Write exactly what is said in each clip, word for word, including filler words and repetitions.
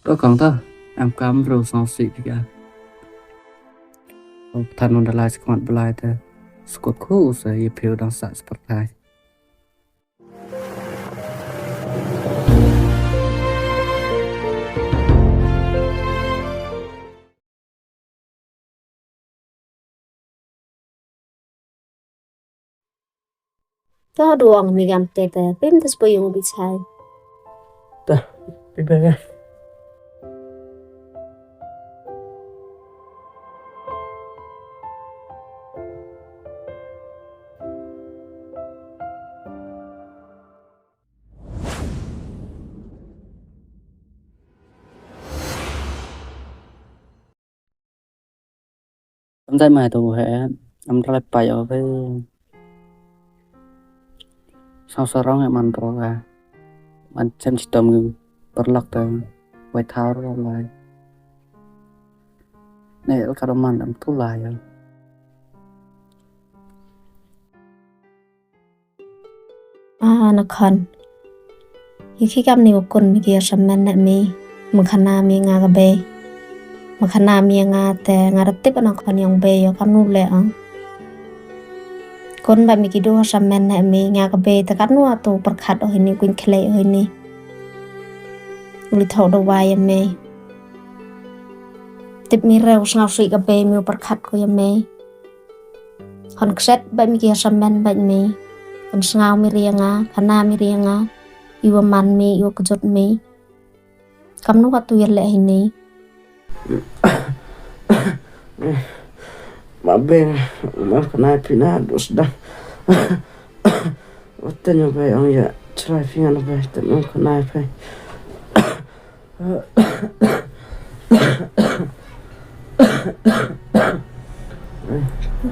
To kong to, em kam bru song si pika. Than unda lai skwat belai te. Skut khu sa ye phiu dang sa sepertai. To duang mi gam te te, pim te spo yung bi chai. Ta, pi bebe. Em dai mai tu he, em rai pai o ve. Sau sarong he man pro ga. Man chem chitom ngi perlak te. Wai thau ro lai. Ne el ka man em tu lai ya. A, na khon. Yu khi kam ni wa kun mi ki ya samen ne mi. Ma khana mi nga ka bei. Ma khana mi nga te nga ra tip na khon yong bei yo kam nu le ang. Kun ba mi ki du samen ne mi nga ka bei te kat nu atu perkhat o hini kuin khlei o hini. Uli thok da wai ya mei. Tip mi reu sngaw sui ka bei mi u perkhat ko ya mei. Hon kset bait mi ki ha samen bait mi. Hon sngaw mi ri ya nga, khana mi ri ya nga. Iwa man mi, iwa kjut mi. Kam nu ka tu ya le hini. Ma beng, ma khana phi na dus da. Wata nyo bai ong ya, chrai phi nga na bai, te ma khana phi.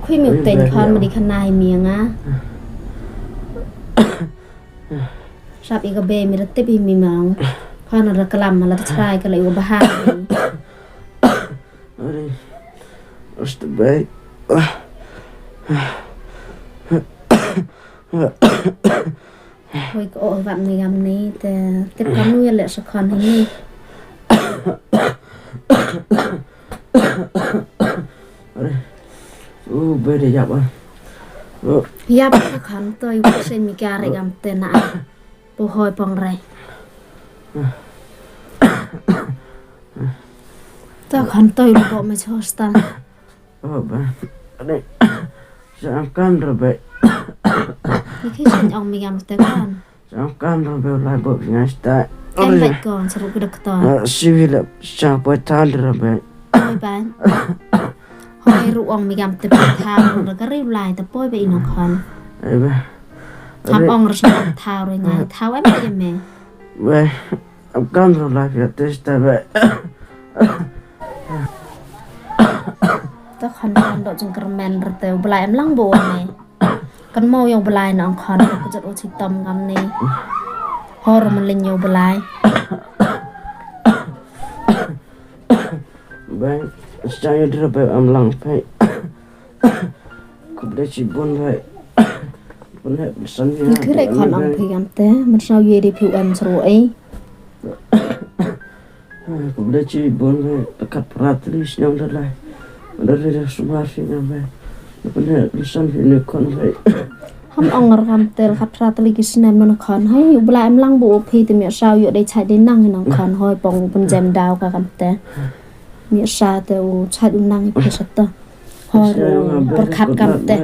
Khui mi u teng khon ma di khana hi mi nga. Sap i ka bei mi ra tip hi mi mang. Khon ra kalam ma la ta chrai ka la i wa baha. Ari. Osta bai. Hoi ko o bap ni gam ni te tip kam nu ya le sa khon hi ni. Are. U bere yap a. Yap sa khon to i wa se mi ka re gam te na. Pu hoi pong re. To khon to i lu bo me hostel. Oh, ba. Ane. Sa kam ro be. Ni ki sa ong mi gam te kan. Sa kam ro be lai bo ngai sta. Em bai kon sa ru ki doktor. Si wi le sa poi tan ro be. Oi ba. Hoi ru ong mi gam te poi tan ro ka ri lai te poi be i nong khon. Ai ba. Tham ong ro sa thau ro ngai thau em ke me. Be. Am kam ro lai pia te sta be. To khon khon do jingkyrmen rte u Blai em lang bo ne. Kan mo yo Blai na ong khon ko jot u chitom kam ne. Hor man ling yo Blai. Bang, sa yo dra be am lang pe. Khublei chibun bhai. Bun he san. Ni kire khon ong phi gam te, man saw ye de phi em sro ei. Khublei chibun bhai, takat pratli sñiaw da lai. Da ri da sumar phi ngam bhai. Bun he san phi ni khon bhai. Ham ong ngar gam te, takat pratli ki snem man khon. Hai, u Blai em lang bo phi te mi saw yo de chai de nang nang khon hoi pong pun jem daw ka gam te. Mi sa te u chait u nang i phi sa te. Hor u perkhat kam te.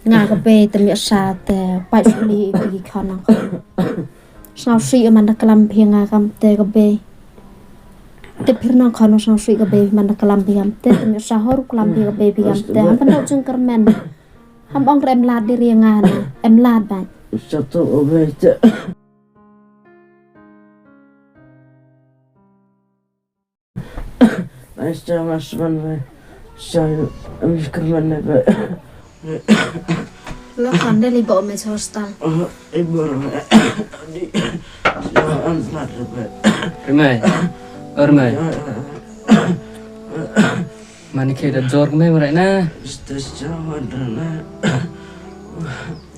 Nga ka bei te mi sa te pait suli i phi khon nang khon. Sngaw sui man da klam phi nga kam te ka bei. Te phir nang khon sngaw sui ka bei man da klam phi kam te. Te mi sa hor u klam phi ka bei phi kam te. Ham pan dau jingkyrmen. Ham ong re em lad di ri nga na. Em lad ba. Sa to o bei te. Ai, sa mas man, sa, am, kyrmen ne, ba. Lo khon de li bo me hostel. Oh, i bor, ba. Di, sa, am, plat, ba. Rmai. Oh, Rmai. Mani khe da jor me mrai na. Sta sa, man, na.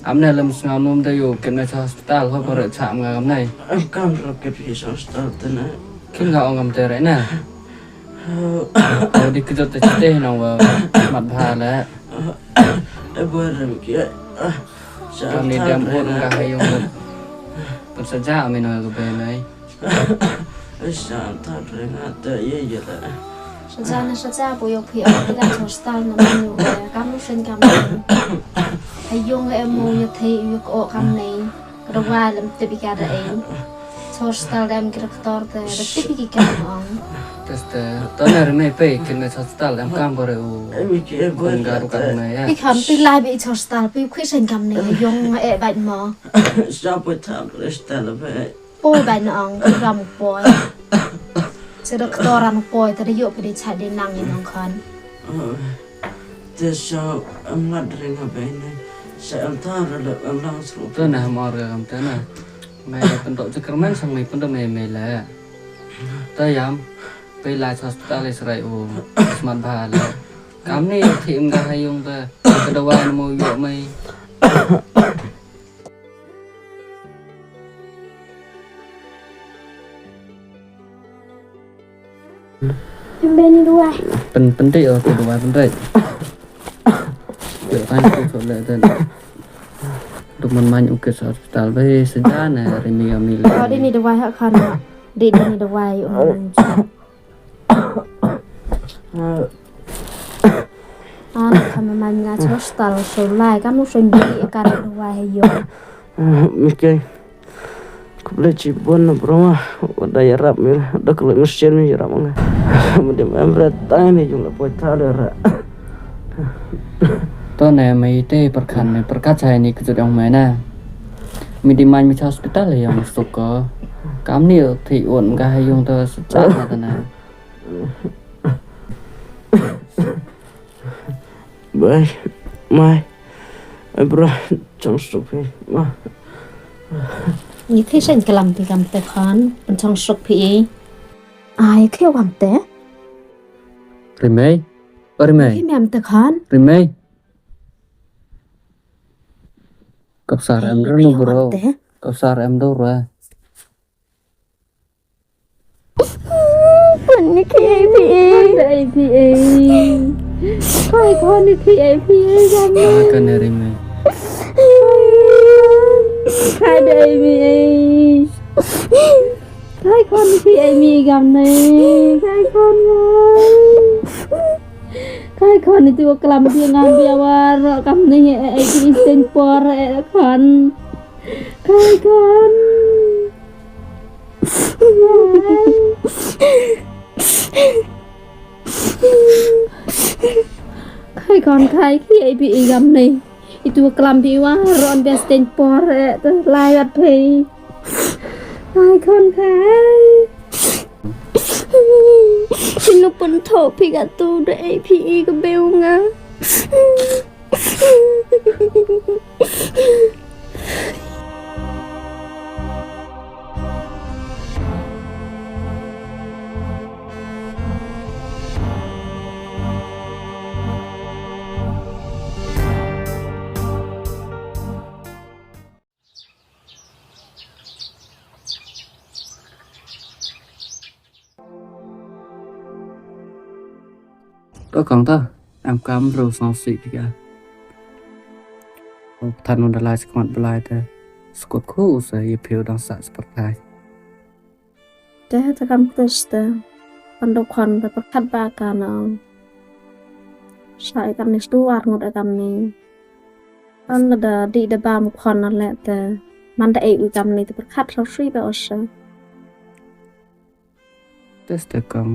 Am ne lam sngaw num da yo, ken me hospital, ho, ko re cha am nga am nai. Am kam ro ke phi hospital te na. Kim nga ong kamte re na. Wa di kjut te chite nong wa mat bha le. E bor rem ki. Kam ni dem un ka ha yung. Pun saja mi no ka be nai. Sa ta re nga ta ye ye la. Saja na saja, pu yok phi a, phi la hospital na manu, kam nu sen kam. Ha yung em mo ye thei yok o kam nei. Ka dawai lem tip i ka da ei. Hospital dem ki doktor te da tip i ki kam ong. Teste, to na re me pe, kin me hospital em kam bore u. Em ki e bore. Kum ka ru ka me ya. Pi kam pi lai bi hospital, pi khui sen kam nei, yung e bait mo. Sa pu ta hospital be. Poi bait na ong, pi ram poi. Se doktor ram poi, te da yok pi di chai di nang i nong khan. Te so, em lat ring ha be ne. Sa em ta re le, em lang sru. To na mor ka kam te na. Mai pyntok Jakarman sang mai pyntok mai mai le. Ta yam, pe lai hospital Israel u, smat bha le. Kam ni thi em ka ha yung ta, ka dawai mo yok mai. Em be ni dawai. Pen, pen ti o, tu dawai pen ti. Yo, kan tu so le ten. Tu man man u ke hospital be seja na re mi ami le. Ko di ni dawai ha khan. Di, di ni dawai um. An khan man man nga hospital so lai kam nu sen di ka re dawai ha yo. Mi ke. Khublei chibun na bro ma, wa da yarap mi, da khublei mesti mi yarap nga. Mudi em re tang ni yung la poi ta le ra. To ne mai te perkhan ne, perkhat chai ni kjut yong mai na. Mi di man mi cha hospital yong suk ko. Kam ni thi un ka ha yung to sa cha na ta na. Bai, mai. Ai bro, chong suk phi, ma. Ni thi sen kalam ti kam te khan, chong suk phi. Ai, khi wam te? Rimei? O Rimei? Khi mem te khan? Rimei? Kap sar em ro nu bro. Kap sar em do ra. Pun ni khi ai phi. Pun ni khi ai phi. Pun ni khi ai phi, jam ni. Ah, kan Rimei. Kan Rimei. Kai khon ni thi ai mi kam nei, kai khon mo. Kai khon ni tu klam ti ngam bia war, kam nei ai ti isten por e khon. Kai khon. Kai khon kai khi ai bi i kam nei. Itu klam bi wa ron bia sten por e te lai wat phi. Ai khon khai. Sinu pun tho phi ka tu de ai phi i ka beu nga. To kong to, em kam bru song si pika. O than u da lai skhmat blai te, skut khu sa ye phiu dang sa spartai. Te te kam tes te, pan do khon te pyrkhat ba ka nong. Sa e kam ni stu ar ngut e kam ni. Pan da di da bam khon na le te, man da e u kam ni te pyrkhat sa sui ba o sa. Tes te kam,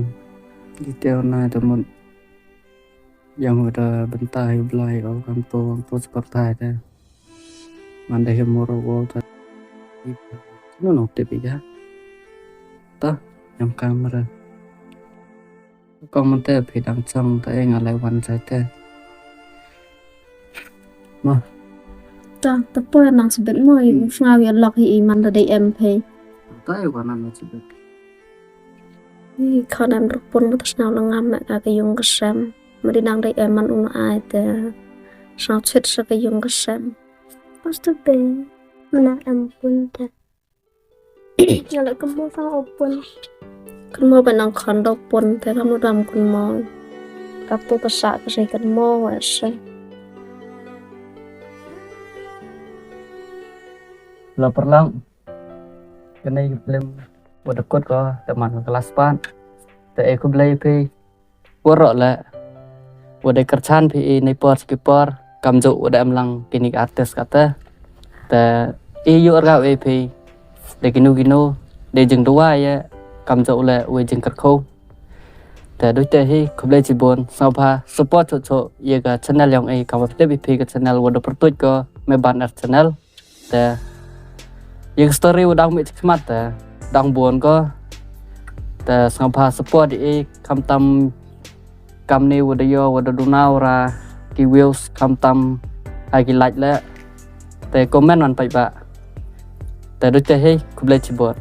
di te o na te mut. Yang u da bynta hi blai o kam to, kam to spartai te. Man da hi mor o ta. No, no, te pika. Ta, yang kamera. Kong man te phi dang chong ta e nga lai wan chai te. Ma. Ta, ta poi nang sibet mo, i sngaw ya lok hi i man da dei em phi. Ta e wan nang sibet. I khon em ruk pun ka ta sngaw la ngam me ka ka yung ka sem. Ma di nang dei em man u na ai te. Sngaw chit sa ka yung ka sem. Pas tu be, mana em pun te. Nga la kamo sang o pun. Kynmaw ba nang khon dok pun te ram dam kynmaw. Katu ka sa ka se kynmaw wa se. Lo perlang. Kani ka film wa da kut ko te man ka last part. Te e khublei phi. Waroh le. Wa da kyrchan phi i nei por ki por. Kamjooh wa da em lang kini ki artist kata. Te i yoh rau e phi. Da kinu kinu. Da jingduwai ya. Kamjooh le wa jingkyrkhu. Te du te hi khublei chibun. Sngewbha support chooh chooh ya ka channel yong i. Kam wa tip i phi ka channel wa da pyrtuit ko Meban Art Channel. Te ya ka story wa dang mih chi khmat te dang bun ko. Te sngewbha support i khamtam kamni wa da yoh wa da duna wa ra ki views khamtam ha ki like le. Te comment wan paidbah. Te du te hi khublei chibun.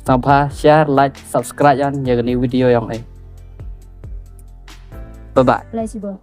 Sngewbha share, like, subscribe yan ya kani video yong i. Bye bye. Khublei chibun.